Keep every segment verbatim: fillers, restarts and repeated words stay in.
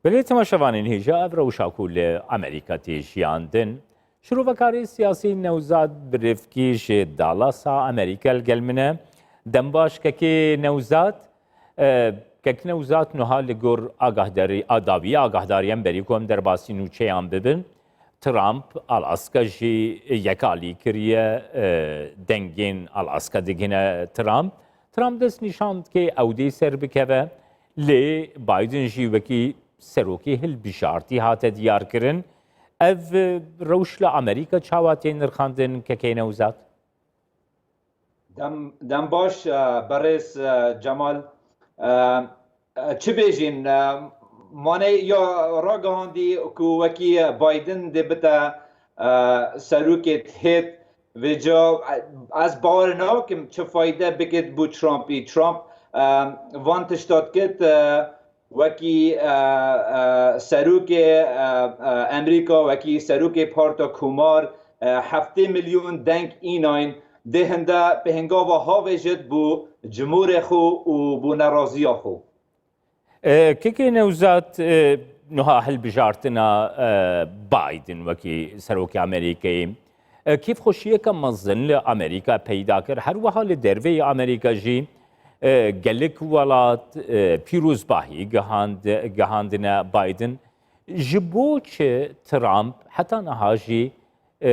Belê temaşevanên hêja, ev rewşa ku li Amerîka tê jiyandin. Şirovekarê siyasî Newzad Birifkî ji Dallasa Amerîka li gel min e. Dem baş kekê Newzad. E, kek Newzad, niha li gor agahdarî, a dawî agahdariyan berî ku em derbasî nûçeyan bibin, Trump, Alaska jî yek alî kiriye, e, dengên Alaska digihine Trump. Trump dest nîşan dike ew dê ser bikeve, lê Biden jî wekî serokê hilbijartî hate diyarkirin. Ev rewş li Amerîka çawa tê nirxandin, kekê Newzad? Dem, dem baş, e, berêz, e, Cemal. E, e, çi bêjîn? E, mane ya ragihandî ku wekî Biden dê bite, e, serokê hêt, vêca, e, ez bawer nakim çi fayde bikit bo Trumpî. Trump, e, van tişta dikit, e, wekî, e, e, serokê, e, e, Amerîka, wekî serokê Parta Komar, e, heftê milyon deng înayîn, dê hinde pêngava havêjit bo cumhurê xwe û bo neraziya xwe. E, kekê Newzad, e, niha hilbijartina, e, Biden wekî serokê Amerîkayê, e, kêfxweşiyeke mezin li Amerîka peyda kir. Her wiha li derveyî Amerîka jî, e, gelek welat, e, pîrozbahî gihand-, gihandine Biden. Ji bo çi Trump heta niha jî, e,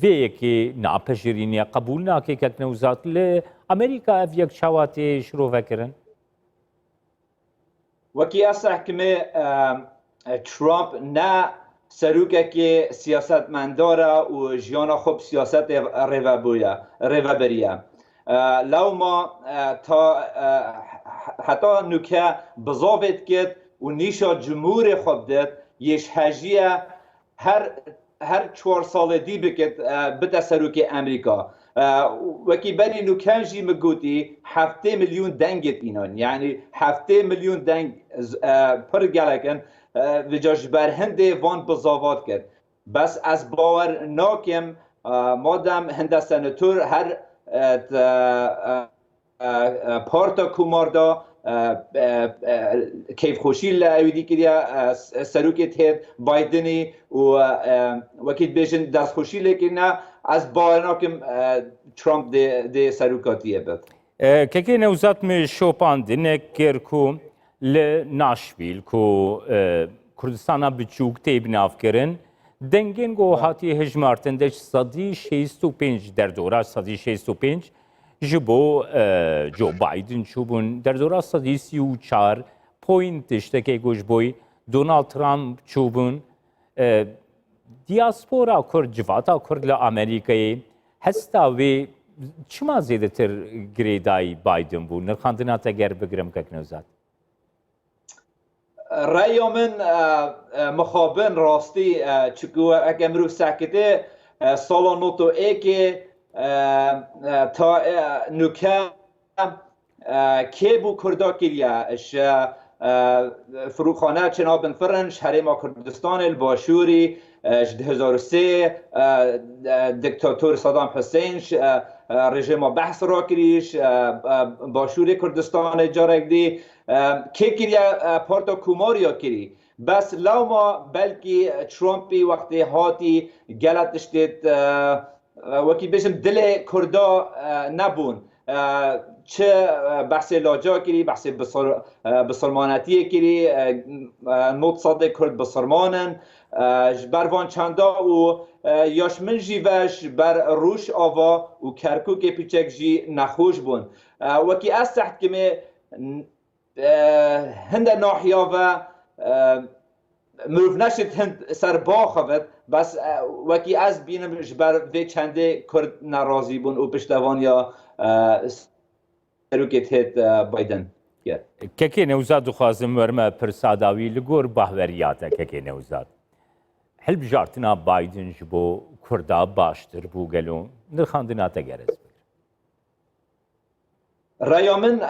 vê yekê napejirîne, qebûl nake? Kek Newzad, li Amerîka ev yek çawa tê şirovekirin? Wekî ez hikimê, e, e, Trump ne serokekê siyasetmendar e û jiyana xwe bi siyasetê rêvebûye, rêvebiriye. E, lewma, e, ta, e, heta nûke bizavê dikit û nîşa cumhurê xwe bidit, yê ji hejiye her her çar salê dî bikit, e, bite serokê Amerîka. E, wekî berî nûken jî min gotî, heftê milyon dengê tînan. Yanî heftê milyon deng, e, pir gelek in. E, vêca ji ber hindê van bizava dikir. Bes ez bawer nakim, e, madem hinde senator her, e, t-, e, e, e, parta Komar de, e, e, e, keyfxweşî li ewî dî kiriye, e, s-, serokê dihêt Bidenî û, e, wekî dibêjin destxweşî lê kirine, ez bawer nakim, e, Trump dê, dê serokatiyê bib. E, kekê Newzat, min şopandinek kir ku li Nashville ku, e, Kurdistana biçûk tê binavkirin, dengên ku hatiye hejmartin de ji sedî şêst û pênc, derdora sedî şêst û pênc ji bo, e, Joe Biden çûbûn, derdora sedî sî û çar point tiştekê ku ji bo Donald Trump çûbûn. E, diaspora Kurd, civata Kurd li Amerîkayê hesta wê çima zêdetir girêdayî Biden bû? Nirxandina te ger bigirim, kek Newzat. Reya min, e, e, mixabin rastî, e, çiku eke mirov sekitê, e, sala nod û êkê, e, e, ta, e, nûke, e, kê bû Kurda kiriye? Ji, e, firûxxane çênabin firin, ji Herêma Kurdistanê li Başûrî, e, ji du hezar û sê, e, e, diktator Saddam Hussein, ji, e, e, rejîma Behs rakirî, ji, e, e, Başûrê Kurdistanê carek dî, e, kê kiriye, e, parta Komariya kirî. Bes lewma belkî Trumpî wextê hatî gele tiştê, e, e, wekî bêjim dilê Kurda, e, nebûn. E, çi, e, behsê laca kirî, behsê bisir-, e, bisilmanetiyê kirî, e, e, nod sedê Kurd bisilman in. E, ji ber van çenda û, e, ya ji min jî ve ji ber Rojava û Kerkûkê piçek jî nexweş bûn. E, wekî ez seh dikimê, e, hinde nahiya ve, e, mirov neşit hind ser biaxivit, bes, e, wekî ez bînim ji ber vê çendê Kurd nerazî bûn û piştevaniya, e, serokê dihêt, e, Biden kir. Kekê Newzat, dixwazim werime pirsa dawî li gor bahweriya te, kekê Newzat. Hilbijartina Biden ji bo Kurda baştir bû gelo? Nirxandina te ger ez bigirim. Reya min, e,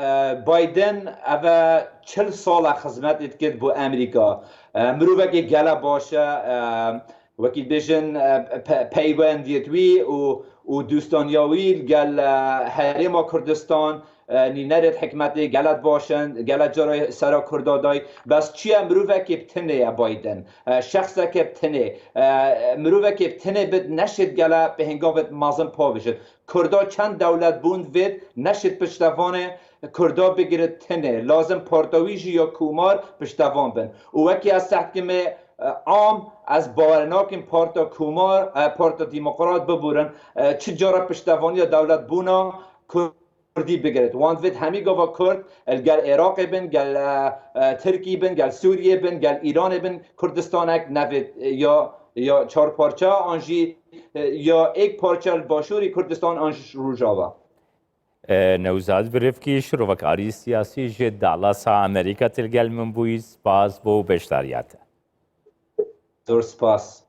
e, Biden ev e çil sal e xizmetê dikir bo Amerîka. E, mirovekî gele baş e, e, wekî dibêjin, e, pe-, peywendiyet wî û, û dostaniya wî li gel, e, Herêma Kurdistan, e, nînerêt hikmetê, gelek baş in, gelek cara sera Kurda day. Bes çi ye, mirovekê bi tinê ye Biden. E, şexsekê bi tinê. E, mirovekê bi tinê bit neşêt gele bi hingavêt mezin pavêjit. Kurda çend dewlet bûn vêt neşêt piştevanê Kurda bigirit tinê. Lazim parta wî jî ya Komar piştevan bin. Û wekî ez sehdkimê, e, am, ez bawer nakim parta Komar, e, parta Demokrat biburin, e, çi cara piştevaniya dewlet bûna Kurdî bigirit. Wan divêt hemî gava Kurd, li gel Iraqê bin, gel, e, e, Tirkî bin, gel Sûriyê bin, gel Îranê bin, Kurdistanek nevêt, e, ya, ya çar parça, an jî, e, ya êk parça li Başûrî Kurdistan an jî Rojava. E, Newzad Birifkî, şirovekarî siyasî ji Dallasa Amerîka, til gel min bûyî. Spas bo beşdariya te. Zor spas.